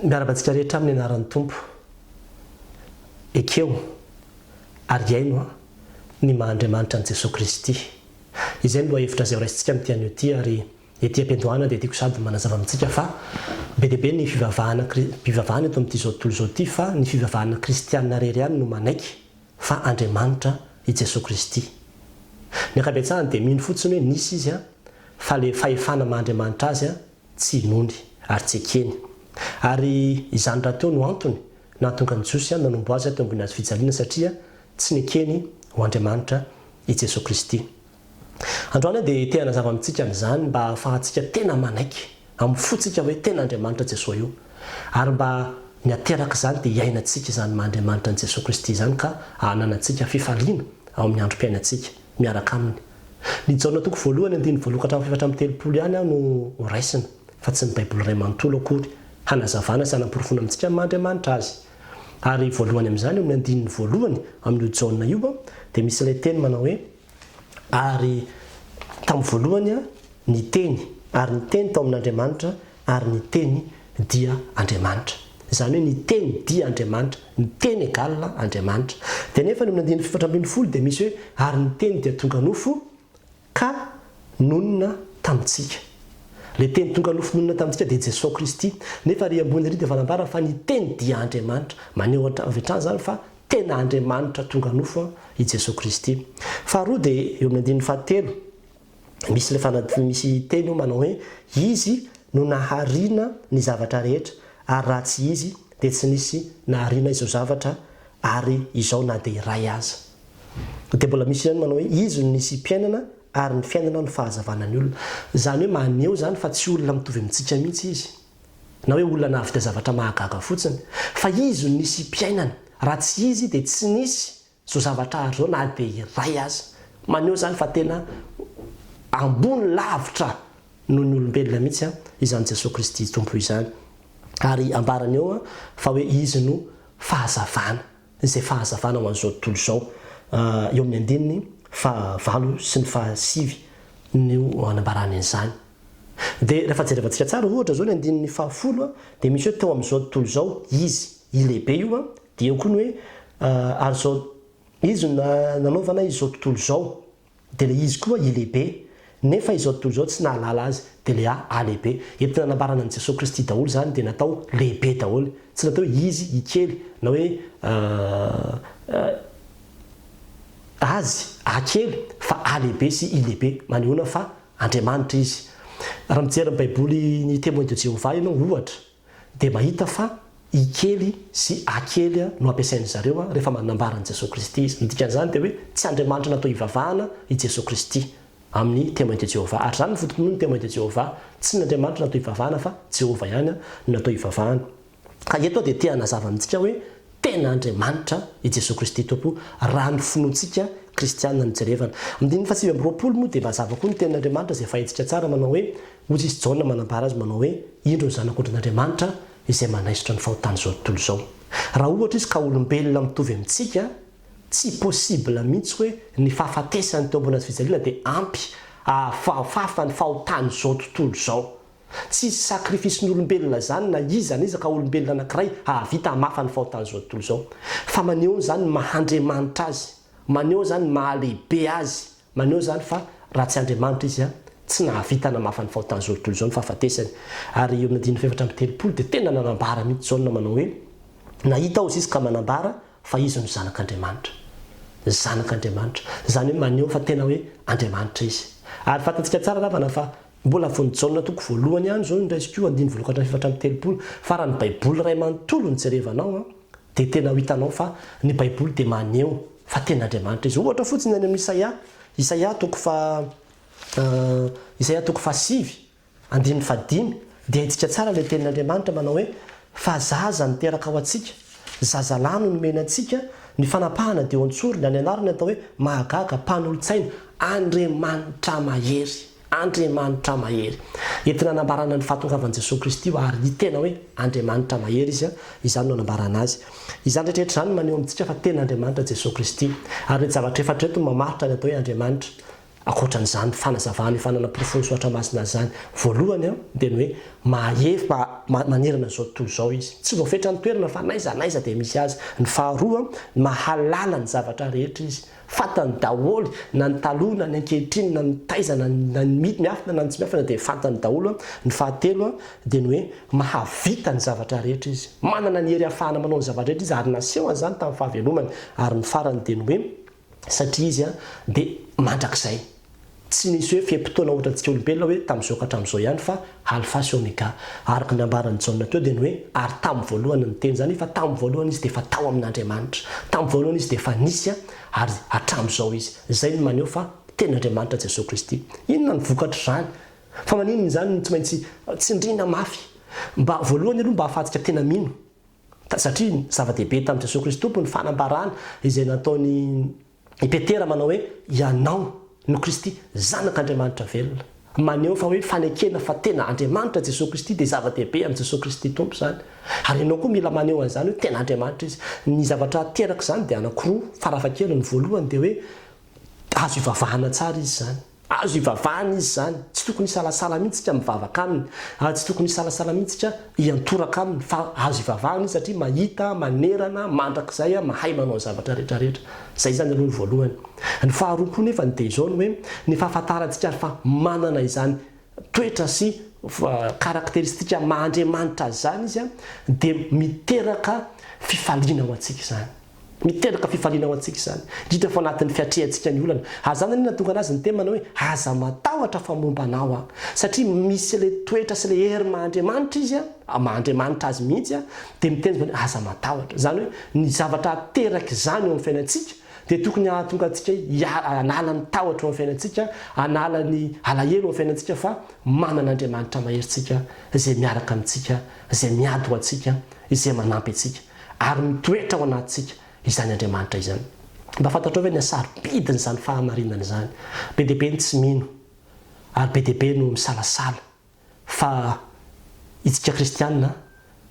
Miarahaba antsika rehetra amin'ny anaran'ny Tompo. Ekeo ary iaino ny maha Andriamanitra an'i Jesoa Kristy. Izay no lohahevitra izay horaisintsika amin'ity anio ity ary ety am-piandohana dia tiako sady manazava amintsika fa be dia be ny fivavahana mpivavahana eto amin'ity izao tontolo izao ity fa ny fivavahana kristiana irery ihany no manaiky fa Andriamanitra i Jesoa Kristy. Ny ankabetsahany dia mino fotsiny hoe nisy Izy fa le fahefana maha Andriamanitra Azy tsy inoany ary tsy ekeny. Ary izany rahateo no antony nahatonga ny Jiosy nanombo Azy teo ambony hazo fijaliana satria tsy nekeny ho Andriamanitra i Jesoa Kristy. Androany aho dia te hanazava amintsika an'izany mba hahafahantsika tena manaiky amin'ny fontsika hoe tena Andriamanitra Jesoa io. Ary mba ny aterak'izany dia hiainantsika izany maha Andriamanitra an'i Jesoa Kristy izany ka hananantsika fifaliana ao amin'ny androm-piainantsika miaraka Aminy. Ny Jaona toko voalohany andininy voalohany ka hatramin'ny fahefatra amby telopolo ihany aho no ho raisina fa tsy ny Baiboly iray manontolo akory hanazavana sy hanaporofoana amintsika ny maha Andriamanitra Azy. Ary voalohany amin'izany eo amin'ny andininy voalohany amin'io Jaona io dia misy ilay teny manao hoe Ary tamin'ny voalohany ny Teny, ary ny Teny tao amin'Andriamanitra, ary ny Teny dia Andriamanitra. Izany hoe ny Teny dia Andriamanitra, ny Teny égale Andriamanitra. Dia nefa ny amin'ny andininy fahefatra ambin'ny folo dia misy hoe ary ny Teny dia tonga nofo ka nonina tamintsika. Ilay Teny tonga nofo nonina tamintsika dia Jesoa Kristy. Nefa ary ambony ary dia efa nambara fa ny Teny dia Andriamanitra. Maneho avy hatrany izany fa tena Andriamanitra tonga nofo i Jesoa Kristy. Faharoa dia eo amin'ny andininy fahatelo, misy ilay fana, misy teny eo manao hoe, Izy no nahariana ny zavatra rehetra, ary raha tsy Izy dia tsy nisy nahariana izao zavatra ary izao na dia iray aza. Dia mbola misy ihany manao hoe, Izy no nisiam-piainana ary ny fiainana no fahazavana ny olona. Izany hoe maneho izany fa tsy olona mitovy amintsika mihitsy Izy. Na hoe olona nahavita zavatra mahagaga fotsiny. Fa Izy no nisiam-piainana. Raha tsy Izy dia tsy nisy izao zavatra ary izao na dia iray aza. Maneho izany fa tena ambony lavitra noho ny olombelona mihitsy izany Jesoa Kristy Tompo izany. Ary ambarany eo fa hoe Izy no fahazavana. Izay fahazavana ho an'izao tontolo izao. Eo amin'ny andininy fahavalo sy ny fahasivy no anambarany an'izany. Dia rehefa jerevantsika tsara ohatra izao ny andininy fahafolo dia misy hoe teo amin'izao tontolo izao izy, i lehibe io an, dia eo koa ny hoe ary izao izy no nanaovana izao tontolo izao, dia ilay izy koa i lehibe, nefa izao tontolo izao tsy nahalala azy, dia ilay a, a lehibe. Entina anambarana an'i Jesoa Kristy daholo izany dia natao lehibe daholo, tsy natao hoe izy, i kely, na hoe azy, a kely, fa a lehibe sy i lehibe, manehoana fa Andriamanitra izy. Raha mijery ny Baiboly ny Témoins de Jéhovah ianao, ohatra, dia mahita fa i kely sy a kely no ampiasain-dry zareo rehefa manambara an'i Jesoa Kristy izy. Ny dikan'izany dia hoe tsy Andriamanitra natao hivavahana i Jesoa Kristy amin'ny Témoins de Jéhovah. Ary izany no foto-pinoan'ny Témoins de Jéhovah, tsy ny Andriamanitra natao hivavahana fa Jehovah ihany no natao hivavahana. Ka eto aho dia te hanazava amintsika hoe tena Andriamanitra i Jesoa Kristy Tompo raha ny finoantsika kristiana no jerevana. Andininy faha-29 moa dia mazava koa ny tenin'Andriamanitra izay efa haintsika tsara manao hoe, hoy izy Jaona manambara azy manao hoe, indro ny Zanak'ondrin'Andriamanitra izay manaisotra ny fahotan'izao tontolo izao. Raha ohatra izy ka olombelona mitovy amintsika, tsy possible mihitsy hoe ny fahafatesany teo ambony hazofijaliana dia ampy hahafafa ny fahotan'izao tontolo izao. Tsy hisy sacrifice-n'olombelona izany na iza na iza ka olombelona anankiray hahavita hamafa ny fahotan'izao tontolo izao. Fa maneho izany ny maha Andriamanitra Azy, maneho izany ny maha lehibe Azy, maneho izany fa raha tsy Andriamanitra Izy tsy nahavita namafa ny fahotan'izao tontolo izao ny fahafatesany. Ary eo amin'ny andininy faha-34 dia tena nanambara mihitsy Jaona manao hoe, Nahita aho izy ka manambara fa Izy no Zanak'Andriamanitra. Zanak'Andriamanitra. Izany hoe maneho fa tena hoe Andriamanitra Izy. Ary fantatsika tsara ravana fa Mbola vao ny Jaona toko voalohany ihany izao no raisiko io, andininy voalohany ka hatramin'ny 34, fa raha ny Baiboly iray manontolo no jerevanao an, dia tena ho hitanao fa ny Baiboly dia maneho fa tena Andriamanitra Izy. Ohatra fotsiny any amin'ny Isaia, Isaia toko faha, Isaia toko fahasivy, andininy fahadimy, dia haintsika tsara ilay tenin'Andriamanitra manao hoe, Fa zaza niteraka ho antsika, zazalahy no nomena antsika, ny fanapahana dia eo an-tsorony, any anarany atao hoe, Mahagaga, Mpanolotsaina, Andriamanitra mahery. Andriamanitra mahery. Entina anambarana ny fahatongavan'i Jesoa Kristy io ary ny tena hoe Andriamanitra mahery Izy, izany no anambarana Azy. Izany rehetra rehetra izany no maneho amintsika fa tena Andriamanitra Jesoa Kristy. Ary ireto zavatra efatra ireto no mamaritra ny atao hoe Andriamanitra. Ankoatran'izany fanazavana efa nanaporofoan'ny Soratra Masina azy izany, voalohany dia ny hoe mahefa manerana an'izao tontolo izao izy. Tsy voafetra ny toerana fa n'aiza n'aiza dia misy azy. Ny faharoa, mahalala ny zavatra rehetra izy. Fantany daholo na ny taloha na ny ankehitriny na ny taiza na ny miafina na ny tsy miafina dia fantany daholo. Ny fahatelo dia ny hoe mahavita ny zavatra rehetra izy. Manana ny hery ahafahana manao ny zavatra rehetra izy ary nasehony izany tamin'ny fahavelomany. Ary ny farany dia ny hoe satria izy dia mandrakizay. Tsy nisy hoe fe-potoana ohatrantsika olombelona hoe tamin'izao ka hatramin'izao ihany fa Alfa sy Omega. Araka ny nambaran'i Jaona teo dia ny hoe ary tamin'ny voalohany ny Teny. Izany hoe efa tamin'ny voalohany izy dia efa tao amin'Andriamanitra. Tamin'ny voalohany izy dia efa nisy ary hatramin'izao izy. Izay no maneho fa Tenin'Andriamanitra Jesoa Kristy. Inona no vokatr'izany? Fa maninona izany no tsy maintsy tsindriana mafy? Mba voalohany aloha mba hahafahantsika tena mino. Satria zava-dehibe tamin'i Jesoa Kristy Tompo ny fanambarana izay nataon'i i Petera manao hoe, Ianao no Kristy, Zanak'Andriamanitra velona. Maneho fa hoe fanekena fa tena Andriamanitra Jesoa Kristy dia zava-dehibe amin'i Jesoa Kristy Tompo izany. Ary ianao koa mila maneho an'izany hoe tena Andriamanitra Izy. Ny zavatra aterak'izany dia anankiroa farafahakeliny. Ny voalohany dia hoe azo ivavahana tsara Izy izany. Azo ivavahana izy izany, tsy tokony hisalasala mihitsy isika mivavaka aminy, ary tsy tokony hisalasala mihitsy isika hiantoraka aminy, fa azo ivavahana izy satria mahita, manerana, mandrakizay, mahay manao ny zavatra rehetra rehetra. Izay izany aloha ny voalohany. Ny faharoa koa nefany dia izao ny hoe, ny fahafantarantsika ary fa manana izany toetra sy karakteristika maha Andriamanitra azy izany izy dia miteraka fifaliana ho antsika izany. Miteraka fifaliana ho antsika izany, indrindra fa anatin'ny fiatrehantsika ny olana. Ary izany anie nahatonga an'azy niteny manao hoe, Aza matahotra fa momba anao aho. Satria misy ilay toetra sy ilay hery maha Andriamanitra izy, maha Andriamanitra azy mihitsy, dia miteny izy hoe, Aza matahotra. Izany hoe ny zavatra aterak'izany eo amin'ny fiainantsika dia tokony hahatonga antsika hanala ny tahotra eo amin'ny fiainantsika, hanala ny alahelo eo amin'ny fiainantsika fa manana Andriamanitra mahery isika izay miaraka amintsika, izay miady ho antsika, izay manampy antsika. ary mitoetra ao anatintsika izany Andriamanitra izany. Mba fantatrao ve ny hasarobidin'izany fahamarinana izany? Be dia be ny tsy mino, ary be dia be no misalasala fa itsika kristiana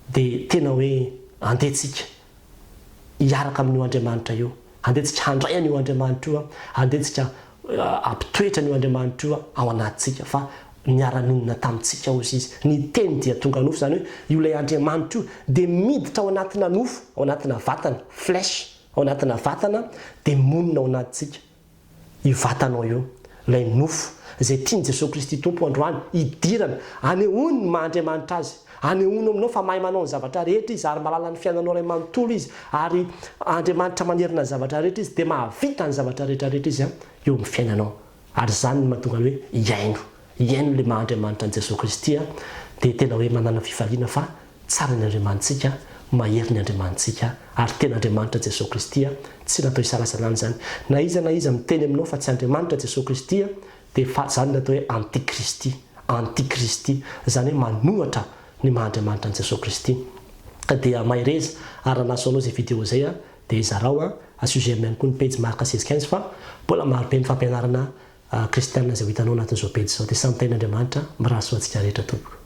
dia tena hoe andeha tsika hiaraka amin'io Andriamanitra io, andeha tsika handray an'io Andriamanitra io, andeha tsika hampitoetra an'io Andriamanitra io ao anatintsika fa niara-nonina tamintsika hozy Izy. Ny Teny dia tonga nofo, izany hoe io ilay Andriamanitra io dia miditra ao anatina nofo, ao anatina vatana, flesh, ao anatina vatana dia monina ao anatintsika io vatanao io, ilay nofo izay tian'i Jesoa Kristy Tompo androany hidirana, anehoany ny maha Andriamanitra Azy. Anehoany aminao fa mahay manao ny zavatra rehetra Izy ary mahalala ny fiainanao iray manontolo Izy ary Andriamanitra manerana ny zavatra rehetra Izy dia mahavita ny zavatra rehetra rehetra Izy eo amin'ny fiainanao. Ary izany no mahatonga ny hoe hiaino. Hiaino ilay maha Andriamanitra an'i Jesoa Kristy dia tena hoe manana fifaliana fa tsara ny Andriamanitsika, mahery ny Andriamanitsika ary tena Andriamanitra Jesoa Kristy, tsy natao hisalasalana izany. Na iza na iza miteny aminao fa tsy Andriamanitra Jesoa Kristy Dia fa izany no atao hoe antikristy, antikristy, izany hoe manohatra ny maha Andriamanitra an'i Jesoa Kristy. Ka dia mahereza ary raha nahasoa anao izay video izay a, dia zarao a, asio j'aime ihany koa ny pejy Marc 16 15 fa mbola maro be ny fampianarana kristianina izay ho hitanao anatin'izao pejy izao. Dia samy tahin'Andriamanitra, mirary soa antsika rehetra tompoko.